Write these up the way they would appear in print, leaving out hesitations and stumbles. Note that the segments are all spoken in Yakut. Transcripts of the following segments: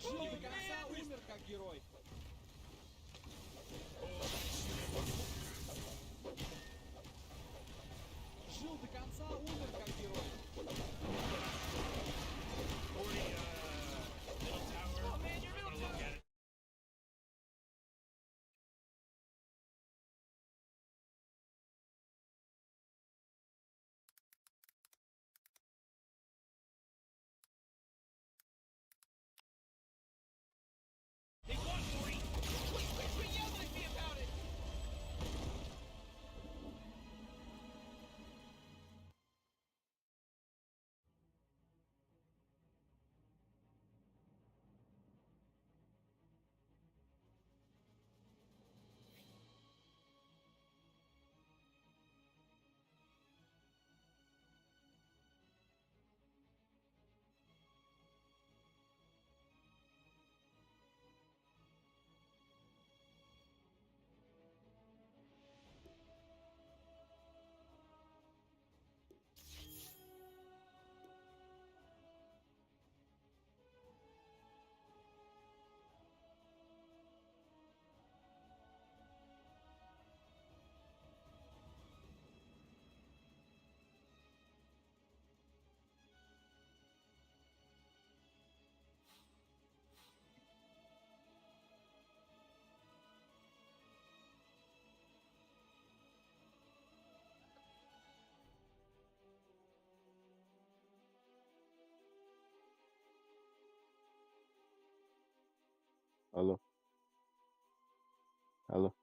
Жил до конца, умер как герой. Жил до конца, умер как герой. 40 middle tower. Oh man, your I'm middle gonna look tower. at it. They got 40. Quit, quit, quit yelling at me about it. Алло. Алло.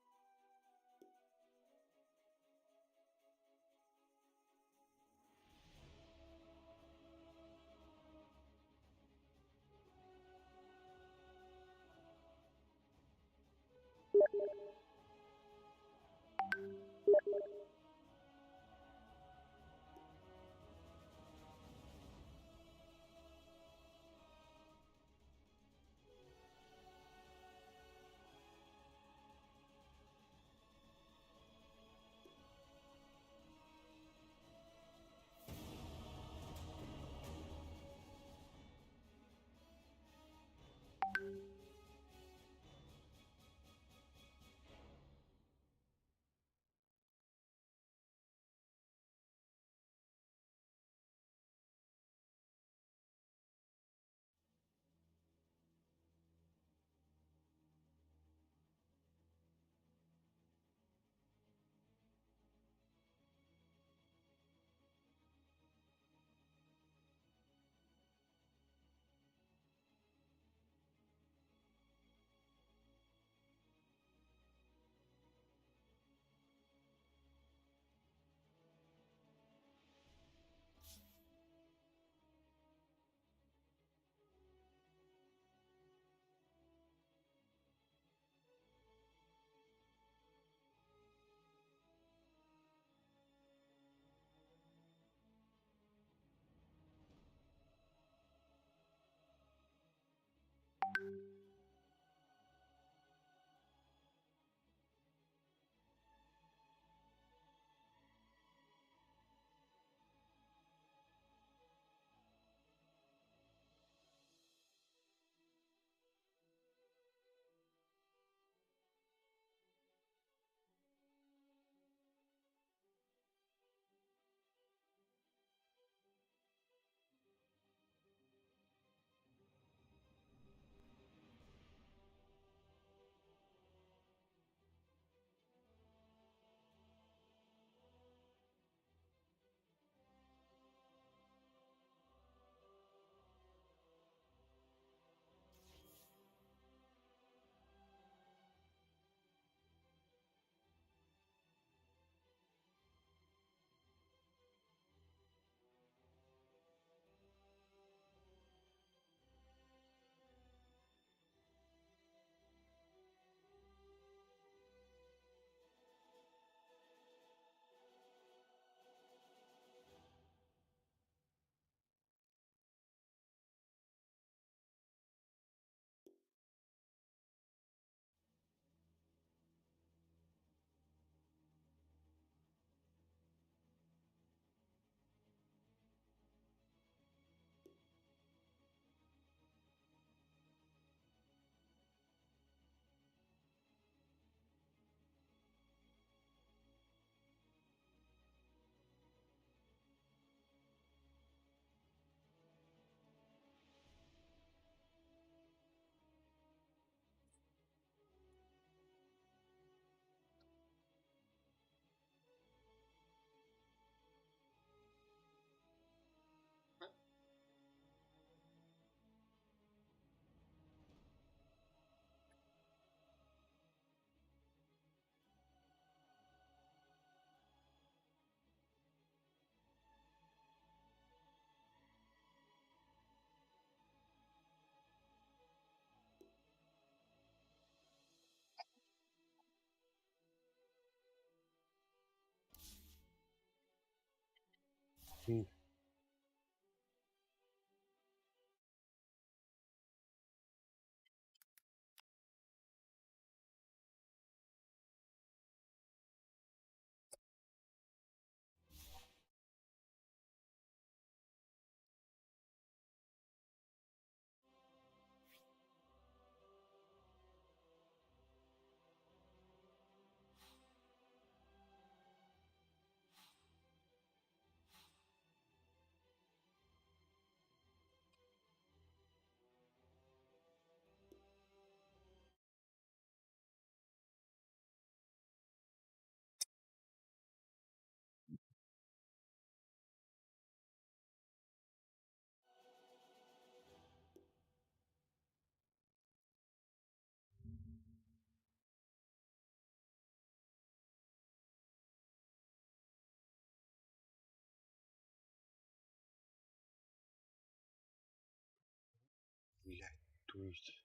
Блядь, то есть.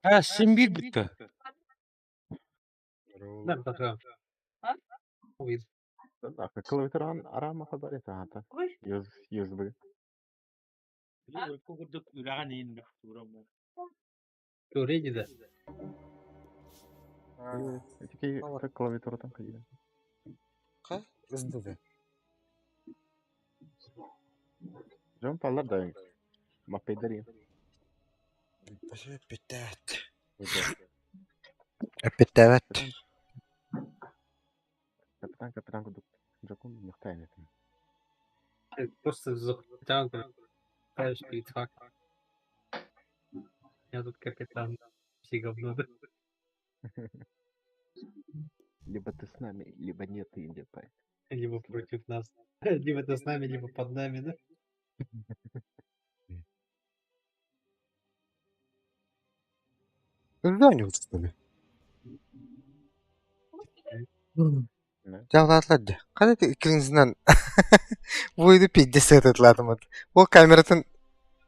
Ha син биир бүттэ. Здорово. Клавиатуран арама хабар это USB. Урукку курдук үрэҕин иһин Такие клавиатура там ходили. Ха? СДД. Дьон паллар да маппайдарин. Эппиттээт. Эппиттээбэт. Капитан капитан курдук дьокун мөхтөөн этим. Просто за капитан ставишь перед фактом. Я тут капитан. Все говно, да? Либо ты с нами, либо нет, ты иди пай. Либо против нас. Либо ты с нами, либо под нами, да? Когда-нибудь, что ли? Дьаллаатылар дии. Хата иккилиҥсинэн буойду пиздец сыатытылаатыммыт. Ол камератын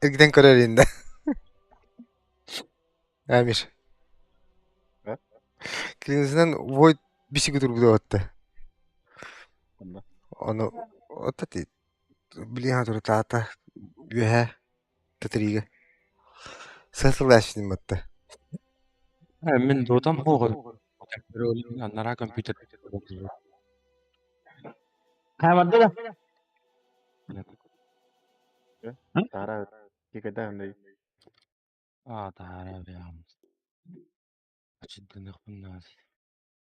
эргитэн көрөр иһин да. Амир. Клинзинэн войд бисиги турбута отта. Ону отта ти билиһа турутаата үөһэ татрига. Сасылаашним отта. Мин дотам хоҕор. Анараа компьютер. Хаамарда да? Таара кикэдэ андай. Аа таара бэйэм. Ачыдыныхпын наас.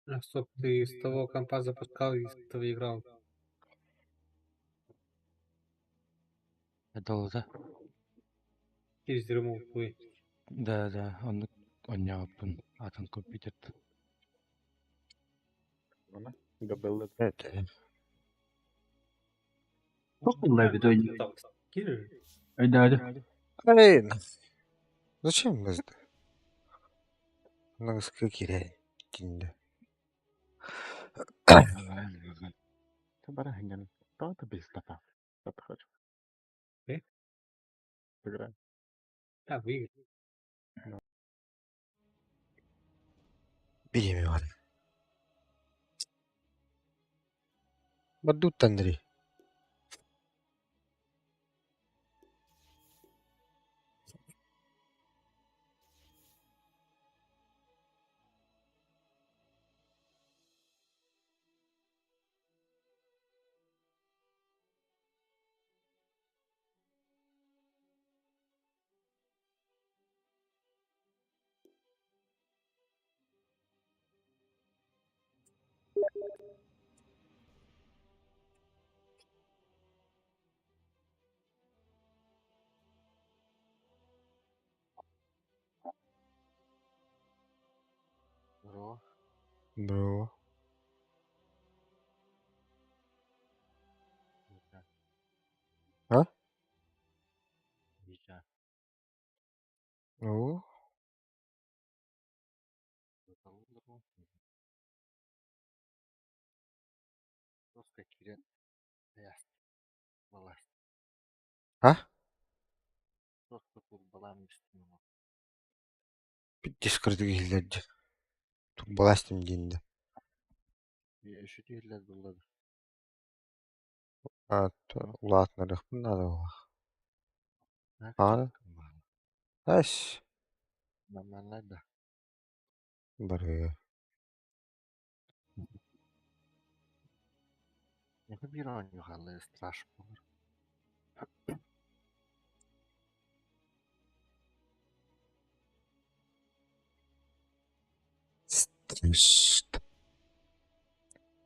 А, стоп, ты с того компа запускал и с того играл. Долда. Через Remote Play. Да, да, оннук онньооппун атын компьютер. Она габелла. Туох буолла эбит Так, киллер? өйдөөдү. Блин. Зачем это? Много киря. Бара хинген. То без стопа. Что ты хочешь? Э? Сыграй. Да, выиграл. Билими бар. Бадут Андрей. Бро. Бро. А? Ну? А? Пиздец кырдык иһиллэр дии. Турбаластым диэн да. Өшүтүһүллэр буолла да. Улаатынарыахпын наада буоллах. Аҕа Эс Нормально да. Барыа. Яха биир оонньуу хаалла страш буолар.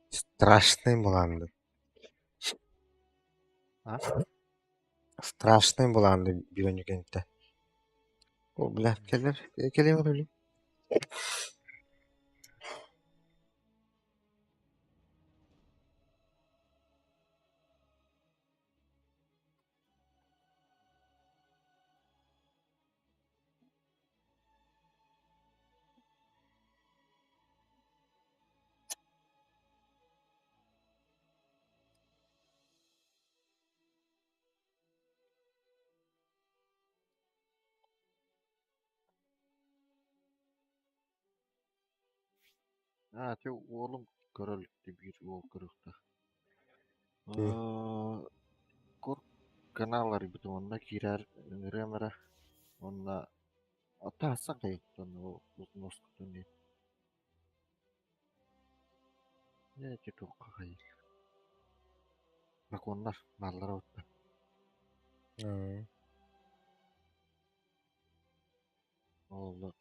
Страшный буланды. А? Страшный буланды биир оонньуу кэнниттэн. О, бля, кэлэр, кэлиэм өлүү. А, те уолум көрөлүктü биир уол көрүөхтэ. Кур канал арыйбытым онно киирэр ыҥырыам эрэ уонна ата асан кайыттан носкутун не эти туохха хайыр. Драконнар бааллара отта. Ол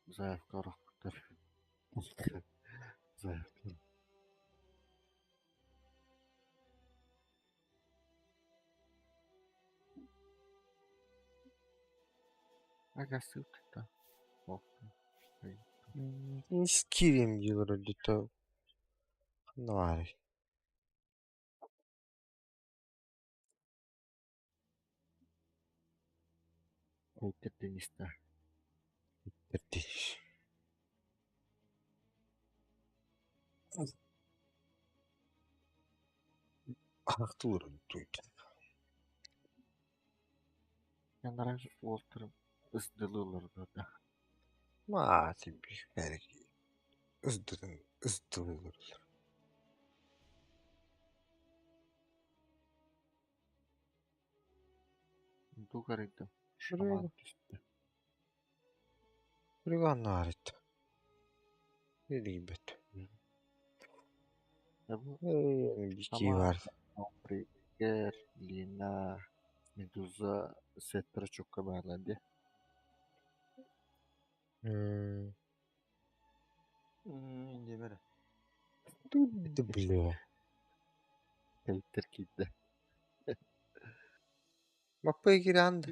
заявка орохпуттар. Заявка. Ага, ссылка. Киирим дииллэр өлбүтэ ханна баарый? Денис. Иртиш. Ахтылыр өлбүт. Янарар уолтарым ыздылыылар да. Маати бэрки ыздырын ыздылыылар. Дугарыйдым. Шаман түстэ. Үрүгө анна арыйда. Билбэт. Бу Бики бар. Брейкер, Лина, Медуза сеттера чукка баалар дии. Диэмэрэ. Тут бля. Хейтер киирдэ. Маппай киирэн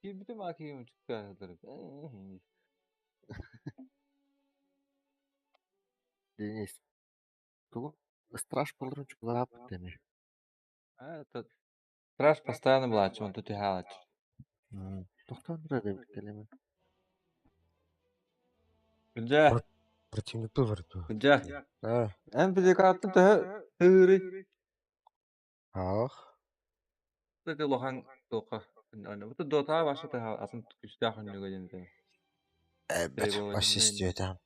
Киирбитим аа киһим чукка Денис. Тугу страж болорун чугарааппыт эми. А, это страж постоянно была, он тут играл. Тохтоон турар эбит кэлэмин. Күнжа, Противник был бар дуо. күнжа. А, Эн педикаттын төһө тыыры. ах. Это лохан тоқа. Бу дота баша та атын күчтә хөннүгө ден. Эбет, ассист там.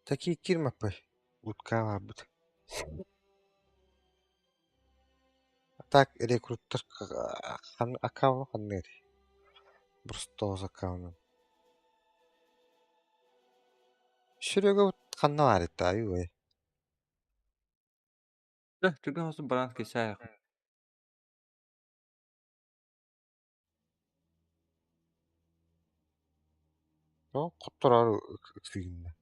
Такие кир маппай. Утка барбыт. Так рекруттар хан аккаунт ханныр. Просто аккаунт. Шүрөгө ханна бар это аюй. Да, түргэн хосон баланс кесә. То котторар ыксыгынна.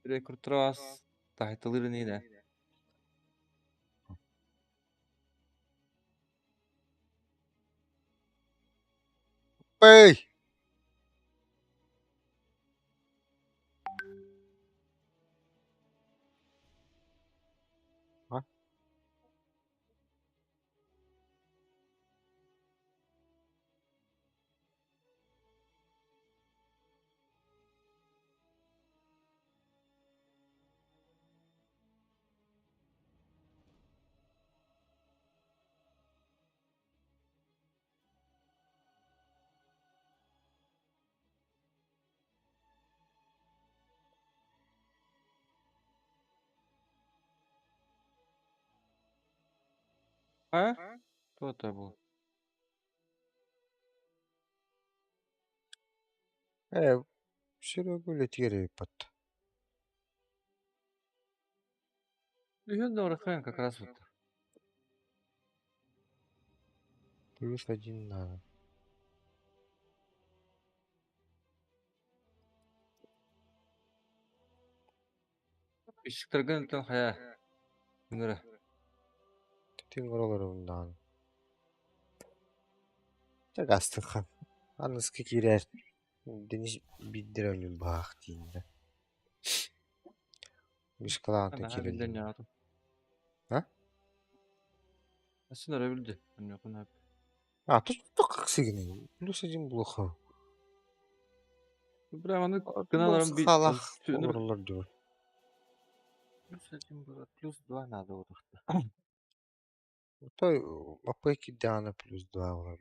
Рекрутрас тахтылыр не. Эй! А? А? Кто это был? Серега үлэтигэр ыыппат. Үһүн да как раз вот. +1 надо. Ишиктэргин тэн хайа. Үҥүрэ. Тиҥ олорорун даҕаны. Чэ астыха. Аныгыскы киирэр Денис биирдэрэ оонньуур баҕах дииллэр. Мишкалаан Наһаа биллэн киирэллэр. ньаҕатым. А? Асын өрө билди. Онньоқун ап. А, тут как сигнал. +1 плохо. Бля, маны гыналарым би Халах олороллор дуо? +1 было, +2 надо было. Той апай кирдэҕинэ +2 буолар.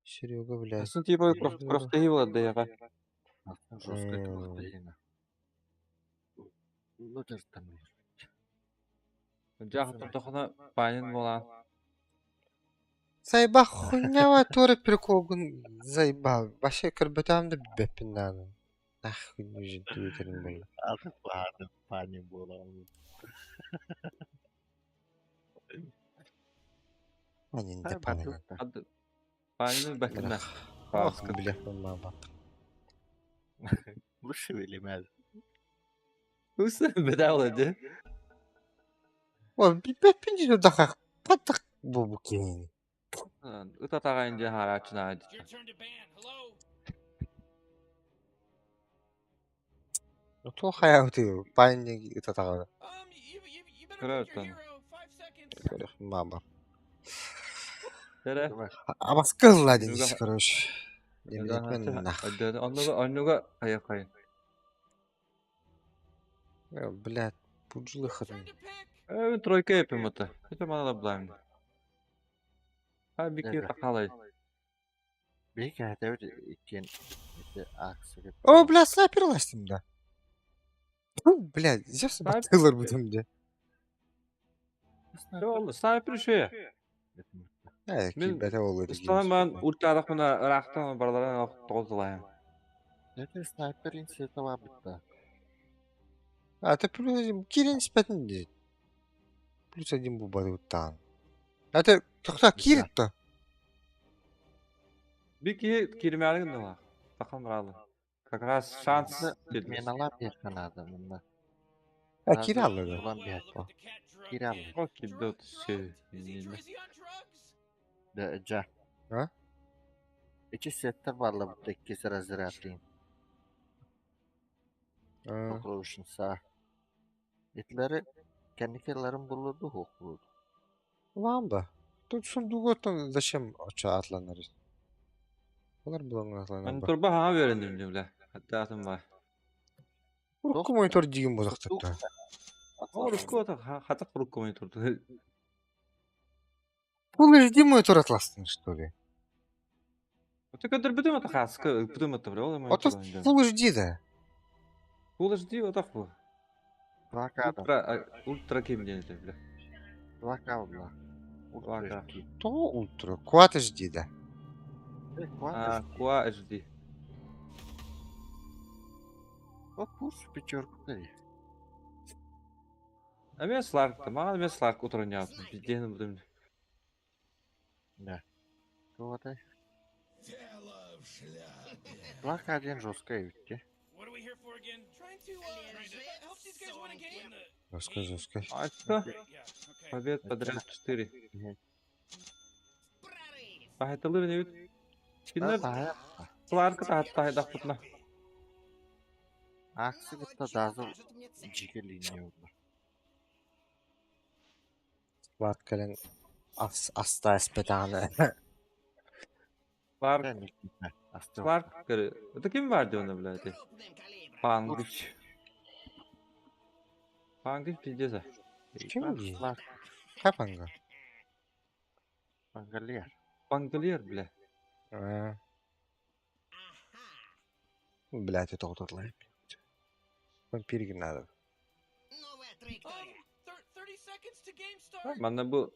Серега, блядь. Асын типа крохтаһыы буолар да яга. Жестко М. крохтаина. Ну, даже там Дьаахтар тохона паанин буолаан. Заебал хуйнява туора приколгун заебал. Вообще көрбөтөм да билбэппин даҕаны. Нахуй нужен твиттерин буолла. Аты пааны, пани было. Анин да панин. Паанины бэккинэ. Ох, бля, мама. Лучше билимэл. Усы беда буолар дии. О, билбэппин дии даха. Хаттак бу бу киһини. Ыт атаҕайын дьэ харааччынаа It's your turn to ban. Hello? Туох хайаабытый панин ытатаҕына. You better Көрөр pick your оттон. hero. 5 seconds. Көрөх мама. Тэрэ. Абаска ылла Денис, Нүгэ- короче. Демдетмен нах. Оннуга оннуга хайа хайын. Блядь, пуджулы Your хатын. turn to pick. Э, тройка эпим это. Это мана блайм. А бики Эгэ. тахалай. Биһиги хәтәбит иккиэн ити акция О, бля, снайпер ластым да. Фу, блядь, Зевс Снайпер? баттылар бутум де. Ол снайпер шуя. Э, Мен кибете ол Ыстан мен ультадах мына ырахтан барлардан тоғызлайым. Это снайпер инсета битта. А, ты +1 кирин спэтин де. +1 бу бары уттан. А ты тоқта кирит то. Бики кирмәлігін дала. Тақам ралы. Как раз шанс дедіңіз. Мен ала бияққа надо мында. А, кираллы да. Улан Wow, бияқ. look at the cat drugged Кираллы. in. О, кидот все. Drugged? Is he on drugs? Да, жа. А? Ичи сеттер барла бутта иккис разрядлыын. А, Окружен са. Итлери кенникелерин булуду хук булуду. Улан ба. Тут сундуготтан зачем оча атланар? Олар булан атланар Мен ба. турба хама берендим бля. Hatta атым бар. Урукку монитор деген бозактатта. О, рукку ата хатак рукку монитор. Full HD монитор атластың, что ли? Ты көтөр бүтүм ата хаска бүтүм ата бля. Ол Ото монитор. Full HD да. Full HD атак бу. 2К да. Ультра ультра кем денете бля. 2К була. 2К. То ультра. Quad HD да. А, Qua HD. О, пуш пятерку дали. А мен Сларк, маған мен Сларк утырын яптым. Пиздені бүтүм. Да. Вот. 2К один жесткая ведь. What are we here for again? Trying to help these guys win a game. Жестко, жестко. А что? Great, yeah, okay. Побед подряд 4. А это лыр не бит. Кинер Сларк та та да путна. Аксы гытта дазыл жиге линия oldu. Сларк кэлэн ас аста эспетааны. Сларк Ben ilk Астı. Сларк көрө. Это ким бар оны бля это? Пангыч. Пангыч пиздец. Ким дии? Сларк Хапанга. Пангалер. Пангалер бля. А. Блядь, это вот отлай. Вампирги надо. 30 seconds to game start. Манна бу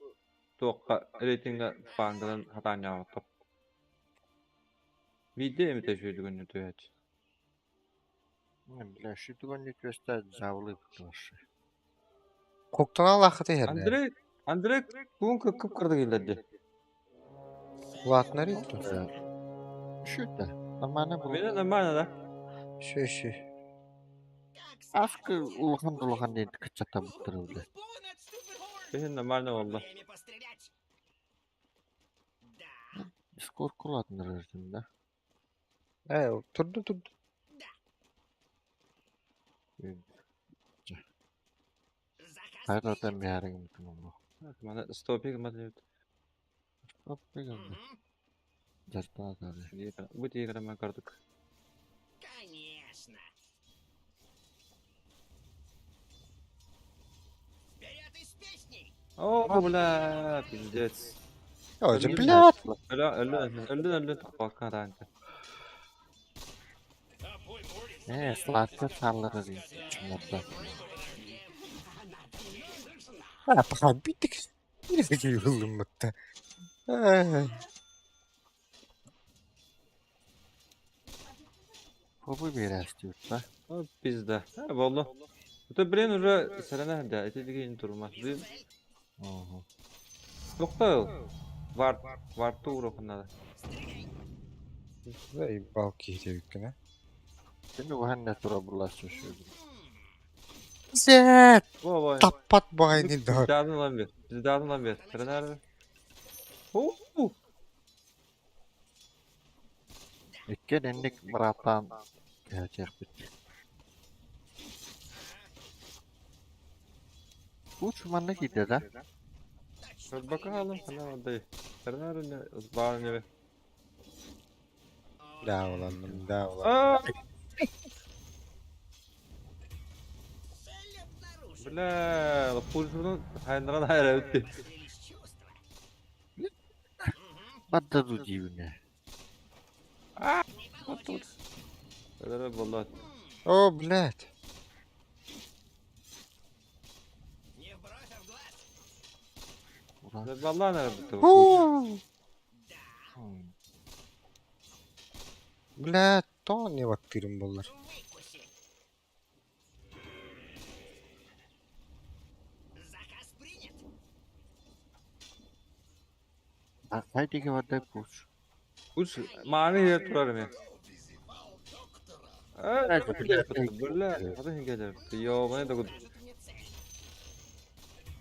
Туохха рейтингэ баанганан хатаанньаабаттар. Биирдэ эмитэ үчүгэйдик түһээччи. Бля, шүтүгөннү түөстэ жабылы быттылар. Коктана лахыты herне. Андрей Андрей куун кып кырды киллерди. Улаатынар итті. Шүтэ. Нормально Мене было. нормально да? Шö шö. Аскы улахан улахан диэн кыччата быттырылды. Who's blowing that stupid horn? Бэһин нормально болла. Время пострелять. Да, Скор кулатыныр өрдүм да. Э, турду турду. заказ Хайрадан принят. бярыгым туму. Мана стопик мана Оппегенде. Жартана тары. бу тиегерема кардык. Конечно. Вперед и с песней! О, бля, пиздец. Ожа, блядь. Өлө өлө өлдүн өлдүн таппакка таанта. Э, сладкы саллары чумурда. А, пока битик. Бир юлум бутта. Ай. Кобу берәсти да. О, пизда. А, болду. Это, блин, уже сарана да, эти деген турма. Вижу цель. Ого. Токтол. Вар варту урохунада. Стреляй! Заебал киһи Сени уханна тура буласың шү. Зэт, Во, во. таппат бағайны да. Пиздадын lan bir. Пиздадын lan bir. Сарана. О, Иккен энник братан кәчәк бит. Уч манна киде да. Точно по линии Бакалым прицела. хана отдай. Сарана не сбар не. О, Да, уланным, да, уланным. А, цель обнаружена. бля, пульсunu хайнаран хайра өттү. Обострились чувства. Бадда ду дивне. Не получишь. Сарана болду. О, блядь. Не в бровь, а в глаз. Ура. Vallahi nerede bitti bu? Уу. Блядь, то не бактырым боллар. Выкуси. Заказ принят. Хайдиге бадда пуч. Uç mavi yer turarım ya. Evet, Бля, hadi gelir. Yo, bana da good. Покажут мне цель.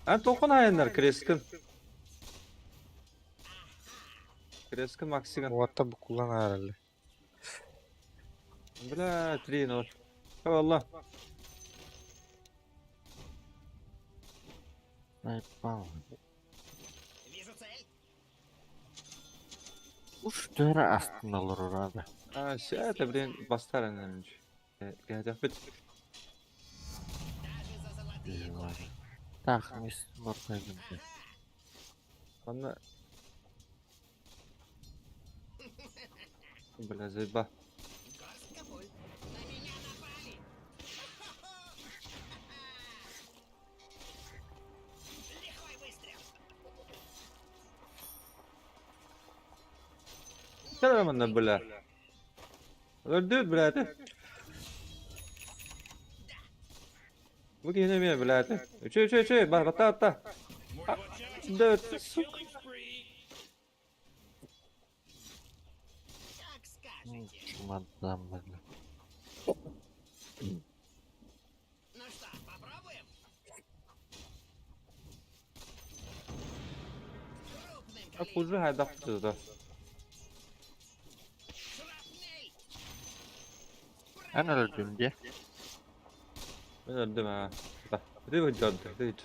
Ben token hayenler Kreskin. Kreskin Maxigan. Уатта букулан аралы. Бля, 3-0. Valla. Айпал. Вижу цель. Уч төре астын алыр урады. Ha, şey de блин bastar önce. Gelecek bit. Даже за золотые горы. Так, мис моркайгынды. Bana Бля, заеба. Горстка пуль. На меня напали. Лихой выстрел. Gel hemen бля. Öldü бля. Bu yine mi бля? Üçü üçü üçü. Bak hatta hatta. Dört. Killing spree. Как скажете. Чумандан бадда. Ну что, попробуем? Крупным Ha, Pulcu hayda da. Шрапнель! Эн öldüm diye. Ben öldüm ha. Bak. Bir de öldü. Bir de.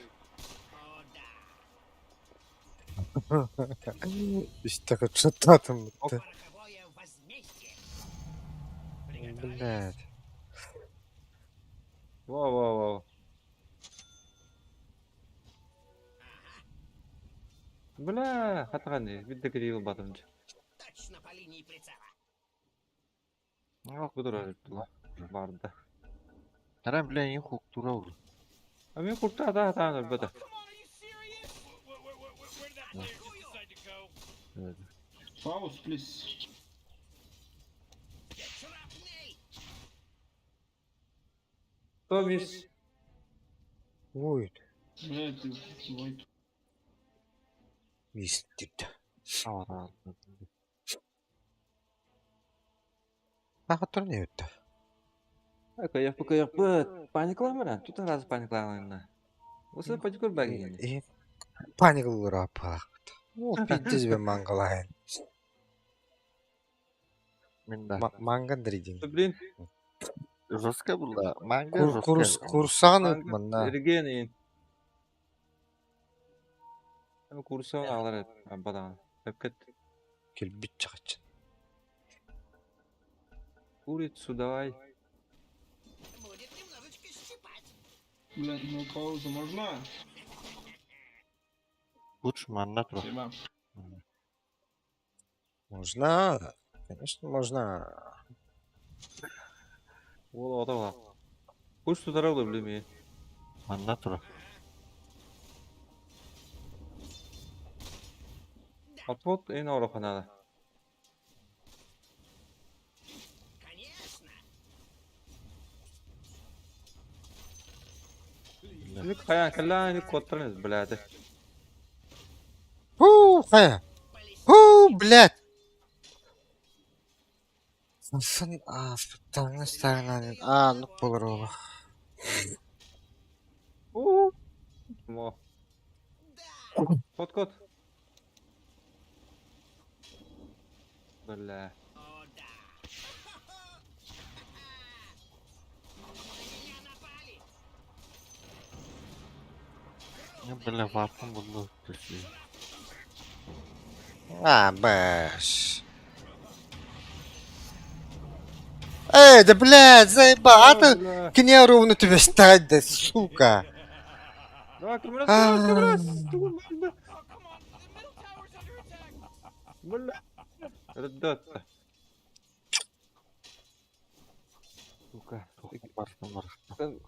О, да. Иште кычаттатым бутта. Пороховое возмездие. Блядь. Во во во. Бля, хатаганы. Bir de gri batımcı. Точно по линии прицела. Yok. Bu da öldü lan. Vardı. Herem bilen iyi huktura oldu. Ama kurtu hata hata öldü. Come on, are you serious? Пауз, плиз. Кто мисс? Войд. Блядь, Войд. Мистит. Ага, не это. Кыйыппыт. Паникалаама. Тут раз паникалаама. Осы паникур багин. Паникалыыр апаахпыт. Ол пиздец бе мангалаһын. Мин да. Манган дридин. Блин, Жестко было. Манга жестко. Курс курсаан ыт манна. Эрген. Курсаан алар бадан. Өпкет. Кэлбит чахачын. Курицу давай. Блядь, ну паузу можно? Лучше манна тур. Спасибо. Можно. Конечно, можно. Ол ата Курс тутара блин. Манна тур. Отвод эн ороханада. Ник хаян калла ник коттарныз блядь. Ху, хая. Ху, блядь. Сын а, спектакль сторона. А, ну полрова. У. Мо. Кот кот. Бля. Не, бля, варпом булду. А, бэш. Эй, да блядь, заеба, а ты Бля. к ровно тебе стать, да сука. Давай, камерас, камерас, камерас. Бля. Рдот. Сука. Варпом бар.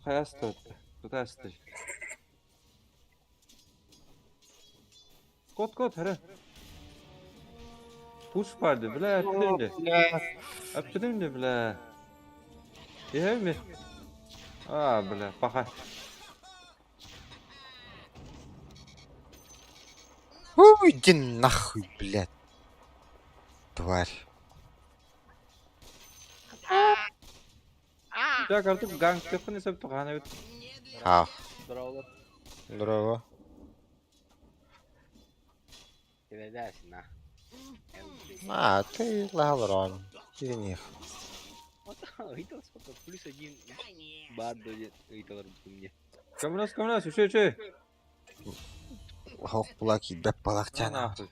Хаясты. Тутасты. Кот кот, хара. Пуш барды, бля, өптүрүмдү. Өптүрүмдү, бля. Иһэми? А, бля, паха. Ху, иди нахуй, блядь. Тварь. Так, артык ганг тепхне сеп тухана бит. А, Здорово. здорово. Кэлэдээсин, а. А, ты лаврон. Кирних. Вот, ыйтал сколько? Плюс один бат будет ыйталар мне. Камерас, камерас, үчө үчө. Хох булаки бэп балахтяна. Нахуй.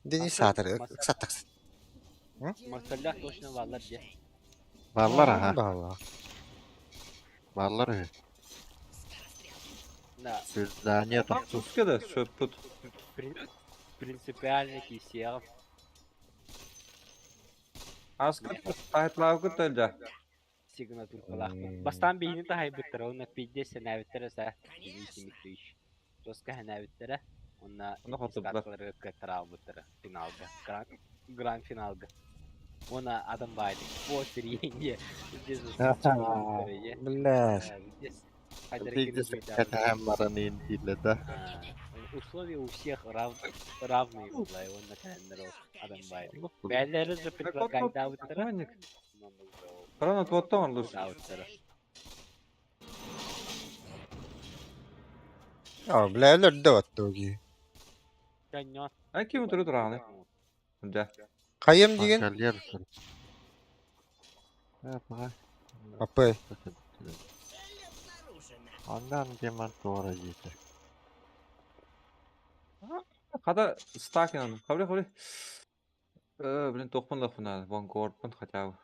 Денис Сатыр, саттакс. Макталлах точно баалар дьэ. Баалар аха. Бала. Баалар үһү. Да, Свидание там. Суска да, шөппүт. принципиально кисел. Аска тайтлаугы тölдө. Сигнатуркалаах. Бастан биһини таһайбыттара, онно пиздец сэнээбиттэрэ сэ. Тимик Тоска сэнээбиттэрэ, онно Онно хотубулар. катталарга каттараабыттара финалга. Гран гранд финалга. Она адам байды. По сиренье. Блядь. Кэтэһэн баран иин дииллэр да. Условия у всех равные была, и он на календару адам байды. Бээлери же предлагает даабыттара. Манник. Рано твоттон луш. Даабыттара. А, бля, лөрдө оттуги. Ай ким туру тураны. Да. Кайым деген? Мангалер тур. Э, паха. Апы. Ондан демон туора диэтэ. Хата стакин. Хабри хабри. Блин, тохпун лахуна. Вон горпун хотя бы.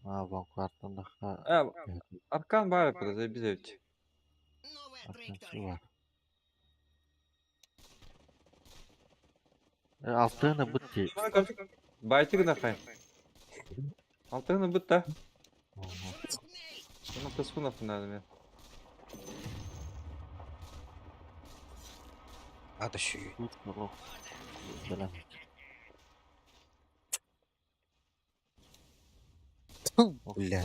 А, вон картондаха. Аркан бар заебись. Аркан бар. Алтыны бутти. Байтик нахай. Алтыны бутта. Оны тыспын надо мне. Ата сүү. Бля.